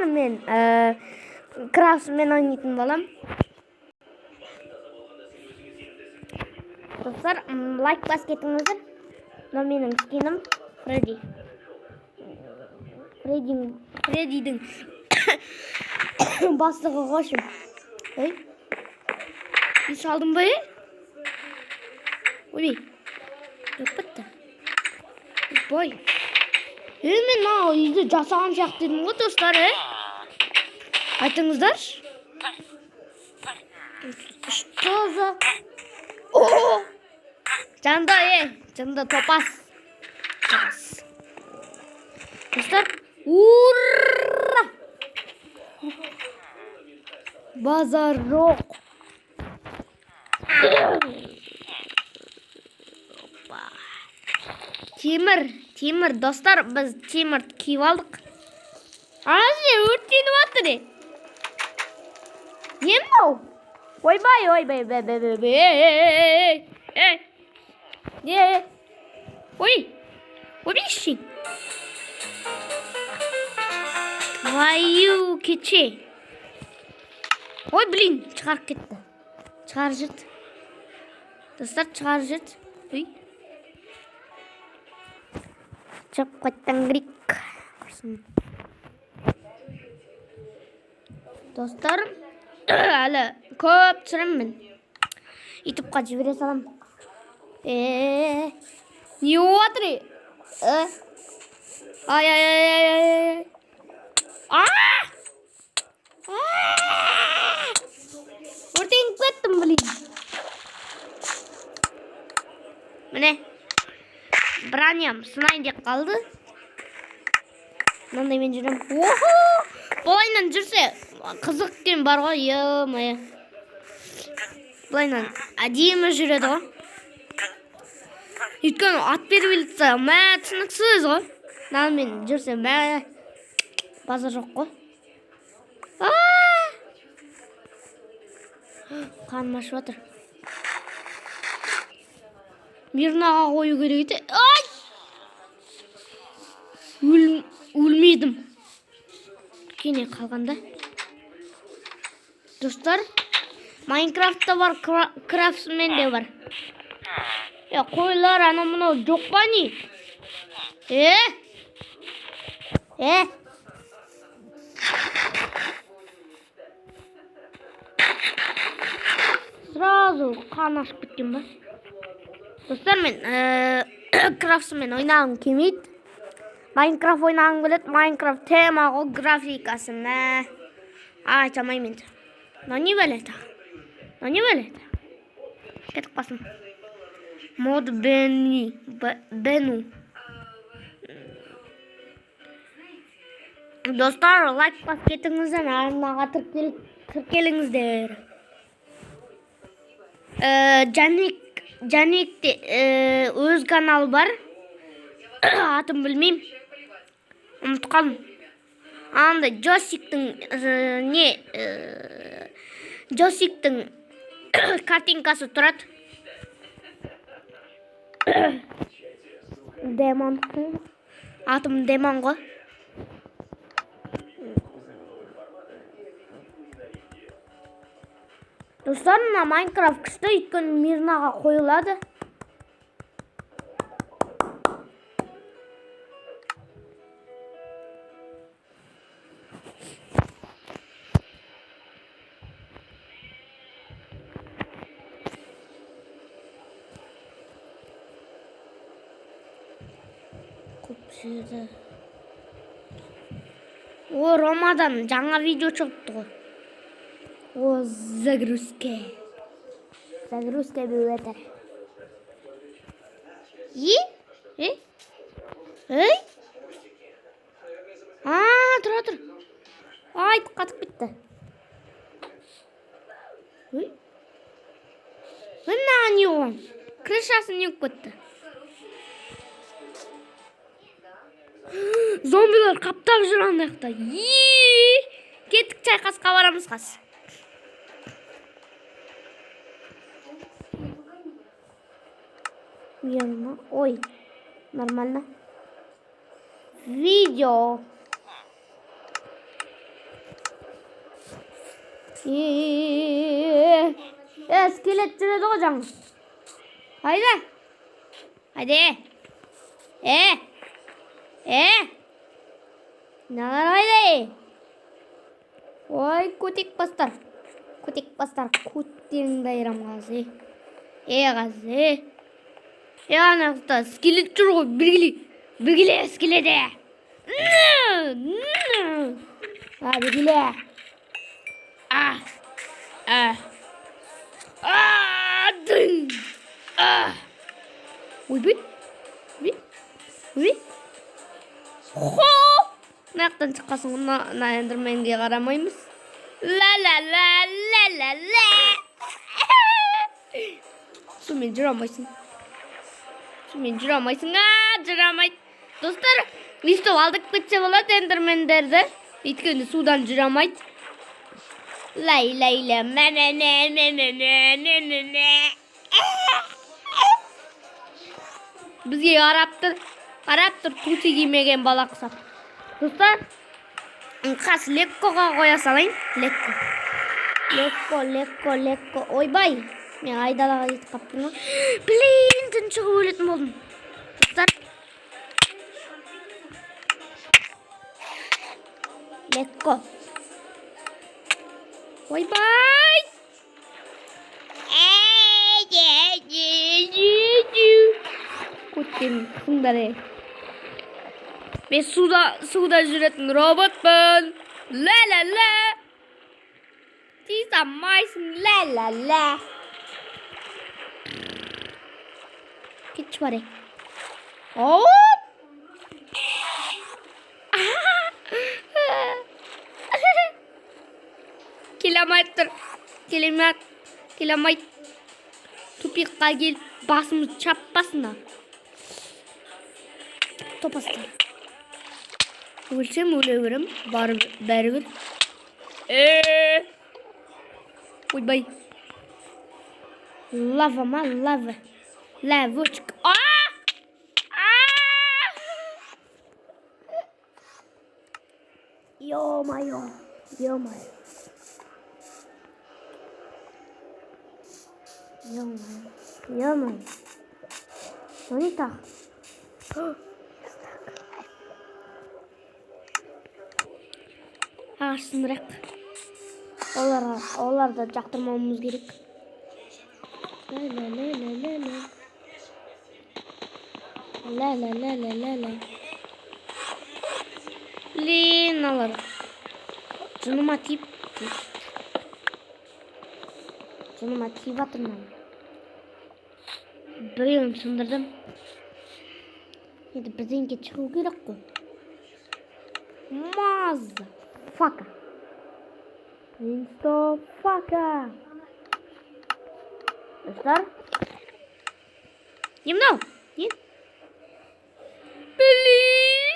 Мен Крафтсмен ойнайтын балам. Достар, лайк басып кетіңіздер. Мынау менің скинім Фредди. Фреддидің бастығы ғой. Ей. Үй салдым ба, е? Ойбай. Жоқ бітті. Бой. Е, мен мына үйді жасаған сияқты едім ғой, достар, е? Айтыңыздаршы. Что за... О! Жанда, е, жанда топас. Топас. Достар, ура! Базар жоқ. Опа. Темір, темір, достар, біз темір киіп алдық. Ана жер өртеніп жатыр, е. Не мынау? Ойбай, ойбай, бе, бе, бе, бе, ей, ей, не? Ой, ойбай, шин. Твою кече. Ой, блин, шығарып кетті. Шығарып жіберді. Достар, шығарып жіберді. Ой. Шығып қайттан кірейік. Құрсын. Достар, әлі көп түсіремін мен. Ютубқа жібере саламын. Не болып жатыр, е? Ай, ай, ай, ай, ай, ай. А! А! Өртеніп кеттім, блин. Міне. Броням сынайын деп қалды. Мынандаймен жүремін. Охо! Былайынан жүрсе қызық екен бар ғой, е-мое. Былайынан әдемі жүреді ғой. Өйткені ат беріп келсе, мә, түсініксіз ғой. Мынамен жүрсе, мә, базар жоқ қой. А! Қарным ашып жатыр. Мирнаға қою керек еді. Ай! Өлмедім. Кене қалғанда. Достар, Майнкрафтта бар, Крафтсмен де бар. Е, қойлар, анау мынау жоқ па не? Е? Е? Сразу қан ашып кеткен ба? Достар, мен Крафтсмен ойнағым келмейді. Майнкрафт ойнағым келеді. Майнкрафт тема ғой, графикасы, мә. Айта алмаймын енді. Мынау не бәле тағы? Мынау не бәле тағы? Кетіп қалсын. Мод Бенни, Бену. Достар, лайк басып кетіңіздер, арнаға тіркеліңіздер. Жәнекте өз каналы бар. Атын білмеймін. Ұмытып қалдым. Анда Джосиктің, не, Джосиктің картинкасы тұрады. Демон. Атым Демон ғой. Достар, мына Майнкрафт күшті, өйткені мирнаға қойылады. Көп жерде. О, Ромадан жаңа видео шығыпты ғой. О, загрузка. Загрузка болып жатыр. Е? Е? Ей? А, тұра тұр. Ай, қатып кетті. Ой. Мына не оған? Крышасы не болып кетті? Зомбилар қаптап жүр ана жақта. Е! Кеттік, шайқасқа барамыз қазір. Верно. Ой, нормально. Видео. Е, скелет жүреді ғой жаңа. Қайда? Қайда? Е! Е! Мыналар қайда? Ой, көтек бастар. Көтек бастар, көттеріңді айырам қазір. Е, қазір. Е, ана жақта скелет жүр ғой, бергіле. Бергіле скелеті. А, бергіле. А. А. А, дың. А. Ойбай. Ойбай. Ойбай. Хо! Мына жақтан шыққасын мына эндерменге қарамаймыз. Ла ла ла ла ла ла. Сумен жүре алмайсың. Сумен жүре алмайсың. А, жүре алмайды. Достар, өйстіп алдап кетсе болады эндермендерді. Өйткені судан жүре алмайды. Лай лай ла мә мә мә мә мә мә мә мә мә. Бізге қарап тұр. Қарап тұр, трусы кимеген бала құсап. Достар, қас леккоға қоя салайын. Лекко. Лекко, лекко, лекко. Ойбай, мен айдалаға кетіп қаптым ғой. Блин, түн шығып өлетін болдым. Достар. Лекко. Ойбай! Көттен қыңдар, ей. Мен суда жүретін роботпын. Ла ла ла. Тиісе алмайсың. Ла ла ла. Кетші бар, ей. Оп! Келе алмай тұр. Келе алмай. Келе алмай. Тупикқа келіп басымыз шаппасын. Топастар. Өлсем өле берем, бәрібір. Ойбай. Лава ма, лава. Лавочка. А! А! Ё-моё, ё-моё. Ё-моё, ё-моё. Что не так? Ағаш сындырайық. Оларды жақтырмауымыз керек. Ла ла ла ла ла ла. Ла ла ла ла ла ла. Блин, алар. Жыныма тиіп. Жыныма тиіп жатыр мына. Біреуін сындырдым. Енді бірдеңке шығу керек қой. Мазафака. Инстофака. Достар. Не мынау? Не? Блин.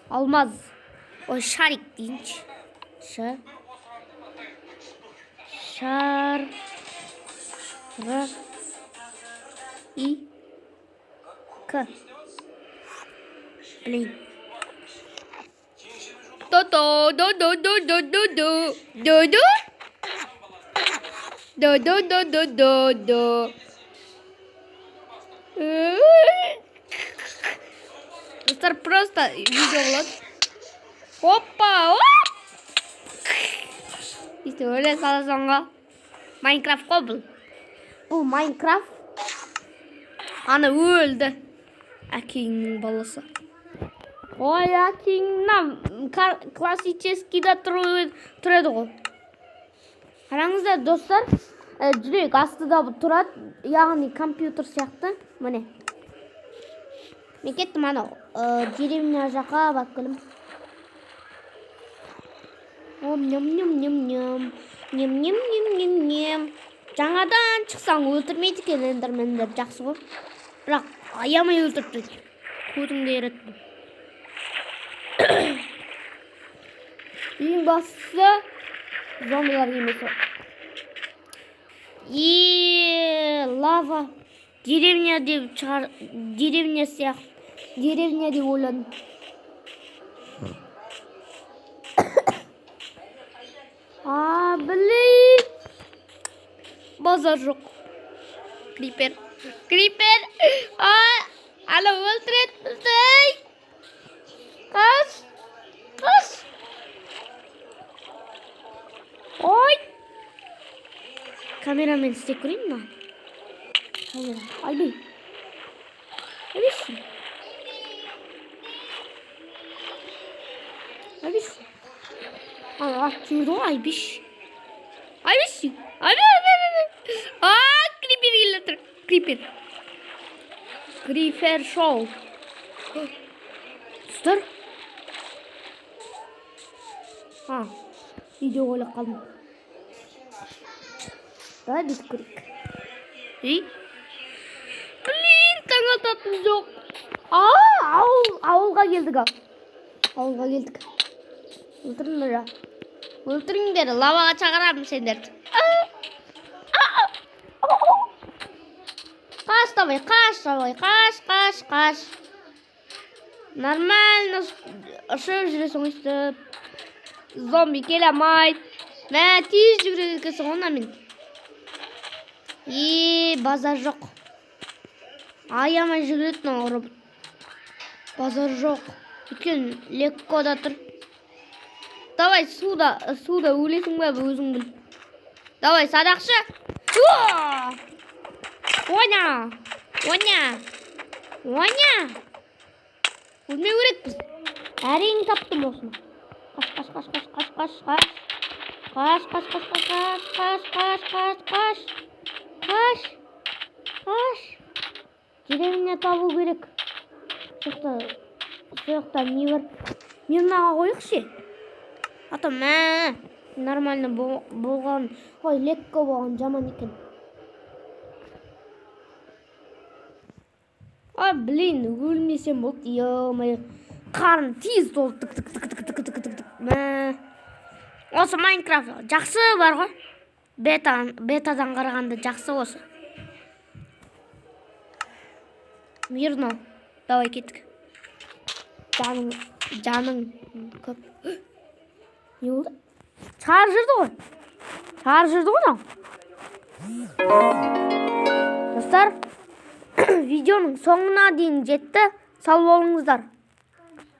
Алмаз. Ой, шарик дейінші. Ш. Шар. Р. И. К. Блин. До до до до до до до до до до до до до до до. Достар, просто видео болады. Опа, оп! Өйтіп өле саласың ғой. Майнкрафт қой бұл. Бұл Майнкрафт. Ана өлді. Әкеңнің баласы. Ой, әкеңнің классическийда тұрады ғой. Қараңыздар, достар, жүрек астыда тұрады, яғни компьютер сияқты. Міне. Мен кеттім анау, деревня жаққа барып келдім. Ом, нем, нем, нем, нем. Нем, нем, нем, нем, нем. Жаңадан шықсаң өлтірмейді екен эндермендер, жақсы ғой. Бірақ аямай өлтіріп тастайды. Көзіңді үйретті. Ең бастысы зомбилар келмесе. Е, лава. Деревня деп шығар, деревня сияқты. Деревня деп ойладым. Блин. Базар жоқ. Крипер. Крипер. А, ана өлтіреді бізді. Қаш. Қаш. Ой. Камерамен істеп көрейін мына. Камера. Айбей. Айбейші. Айбейші. Ана атып жіберді ғой, айбиш. Айбейші. Айбей, айбей, айбей. А, крипер келе жатыр. Крипер. Крипер шоу. Достар. А, видео ойлап қалдым. Давай бүйтіп көрейік. Ей. Блин, таң ататын жоқ. А, ауыл, ауылға келдік ал. Ауылға келдік. Өлтіріңдер. Өлтіріңдер, лаваға шақырамын сендерді. Қаш давай, қаш давай, қаш, қаш, қаш. Нормально ұшып жүресің өйстіп. Зомби келе алмайды. Мә, тез жүгіреді екенсің ғой мынамен. Е, базар жоқ. Аямай жүгіреді мынау робот. Базар жоқ. Өйткені легко да тұр. Давай, суда, суда өлесің бе, өзің біл. Давай, садақшы. Уа! Ойна! Ойна! Ойна! Өлмеу керекпіз. Әрең таптым осыны. Қаш, қаш, қаш, қаш, қаш, қаш, қаш. Қаш, қаш, қаш, қаш, қаш, қаш, қаш, қаш, қаш. Қаш. Деревня табу керек. Сол жақта не бар? Мен мынаға қояйықшы. Ата, мә, нормально болған. Ой, легко болған жаман екен. Ой, блин, өлмесем болды. Ё-моё. Қарным тез толды. Тік, тік, тік, тік, тік, тік, тік, тік. Мә. Осы Майнкрафт жақсы бар ғой. Бетадан қарағанда жақсы осы. Мирно. Давай кеттік. Жаның, жаның көп. Не болды? Шығарып жүрді ғой. Шығарып жүрді ғой мынау. Достар, видеоның соңына дейін жетті. Сау болыңыздар.